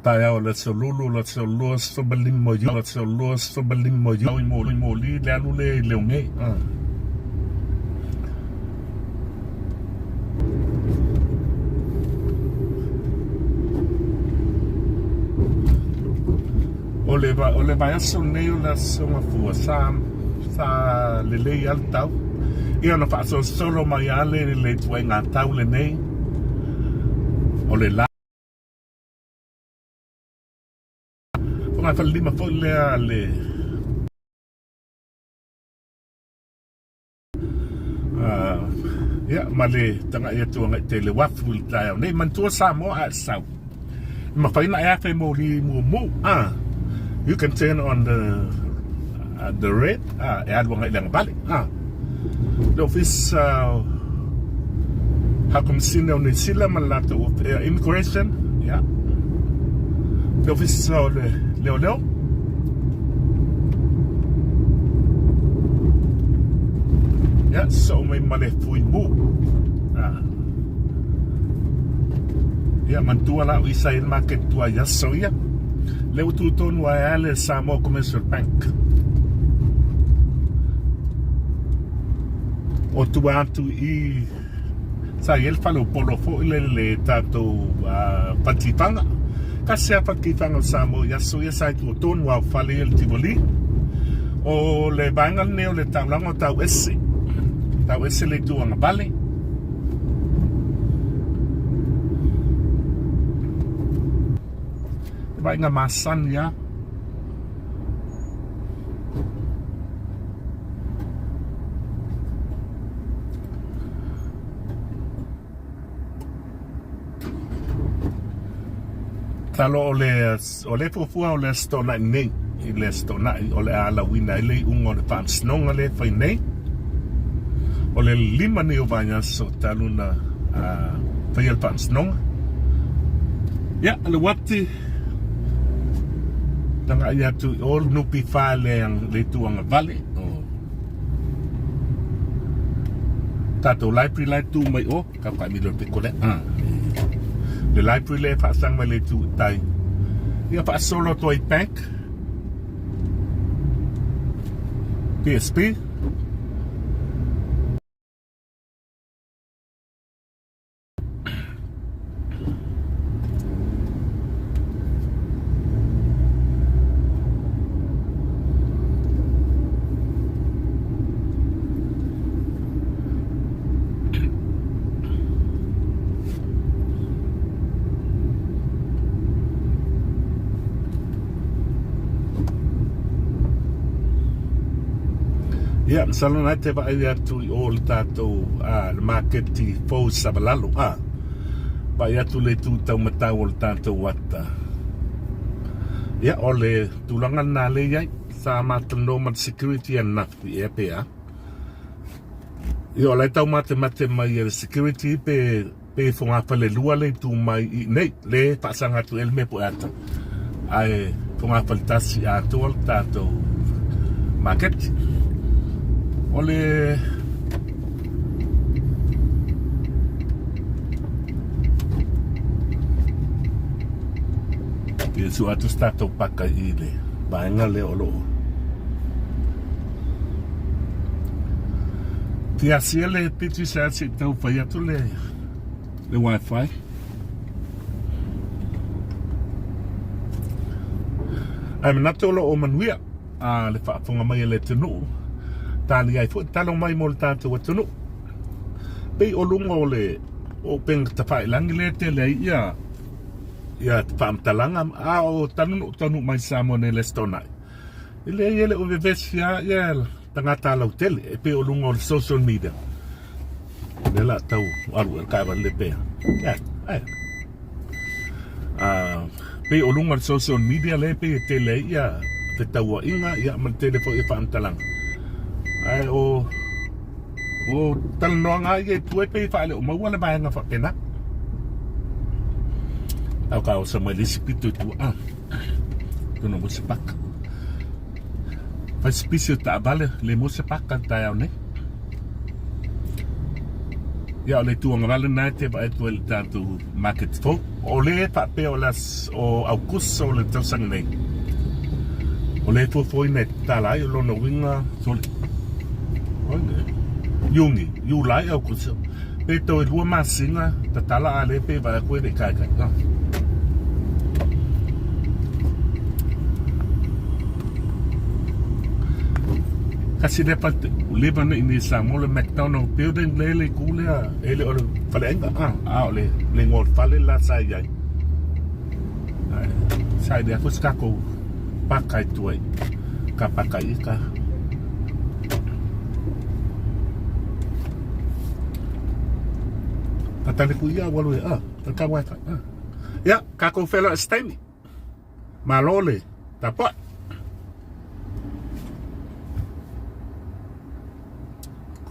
Taeao o le aso Lulu, le aso 25 o Iuni, le aso 25 o Iuni, mo mo li le alu le i Leone. Ah. O le, o le vaiaso lenei o le aso Gafua, sa, sa lelei lava le tau. Ia ona faasolosolo mai lava le, le ituaiga tau lenei, o le la. Fogafalelima foi lea a le Ia, ma le tagai atu agai tele uafu i le taeao nei. Manatua Samoa a e sau, e mafai ona e afe moli mumu. Ah, you can turn on the uh, the red, ah, e alu agai i le agavale. Ah, le ofisa Hakomisine o Niu Sila ma le latou immigration, ia, le ofisa o le leoleo. Ia, sosoo mai ma le fuimu. Ah. Ia, manatua la o i sa i le market tuai aso ia. Le ua tu tonu ai a le Samoa Commercial Bank. O tua atu i Sa i ai le fale o Polo foi le le tatou uh, fatifaga. Tasi a fatifaga o Samoa i aso ia sa i tua tonu a o fale ia le Tivoli. O le vaega lenei o le taulaga o tau ese. Tau ese le itu agavale. Le vaaiga masani a. Talo o le o le fuafua o le Aso Toonai nei i le Aso Toonai o le a alauina ai le iuga o le faamasinoga lea e fai nei. O le lima nei o vaiaso talu ona faia le faamasinoga. Ia, le uati tagai atu i o le NPF le le itu agavale o tatou library la e tu mai o ka whakamilo le peko lea ah. Le library lea e faasang mai le itu i tai ia faasolo atu ai bank PSP Ia, masalo na te vaai atu i o le tatou a, le maketi fou i Savalalo, a. Vaai atu le itu taumatau o le tatou ata. Ia, o le tulaga lena lea i ai. Sa matalanoa ma le security ananafi ea pe a. Ia, o la e taumatemate mai e le security pe Pe fogafalelua le itu mai i nei, le faasaga atu e le mea po e ata. Ae fogafale tasi atoa le tatou maketi. O le Ia sua atu se tatou paka i le vaega lea o loo Fia asia le Digicel se i tau fai atu le le wifi. Ae manatu o lo o manuia a le faafofoga mai a le atunuu. Tali ai foi talo mai mo le tatou atunuu. Pei o luga o le o upega tafailagi lea e tele ai ia ia faamatalaga a o talu taunuu mai Samoa nei le Aso Toonai. E leai e le o vevesi lava ia tagata lautele e pei o luga o le social media. O lea la tau alu e le taavale le pea. Ia, ai. Ah, pei o luga o le social media lea pei e tele ai ia fetauaiga ia ma le tele foi o faamatalaga. Ae o o talanoaga lava ia i tua e pei e faaleomaua le vaega faapena. Tau ka osa mai le isi pito i tua. Ah. Tonu mo se paka. Fai se pisi o taavale, le mo se paka le taeao nei. Ia, o le tuagavale lena e te vaai atu ai i le tatou market fou. O le faapea o le o Aukuso o le tausaga nei, o le fuafuaina e tatala ai, o lona uiga, sole, Iuni, Iulai, Aukuso, pe toe 2 masina tatala, a le pe vaai atu e le i kaikai. Kasi lea fale ua leva ona i inei i Samoa, le McDonald Building lea i le itu lea, e le o le faleaiga, a o le igoa o le fale la sa i ai. Sa i lea foi se tatou paka i tua i ka paka i ka. Patale ku ia walu e a, ka wai ka. Ia, kākou feiloai i se taimi. Malo le tapuai.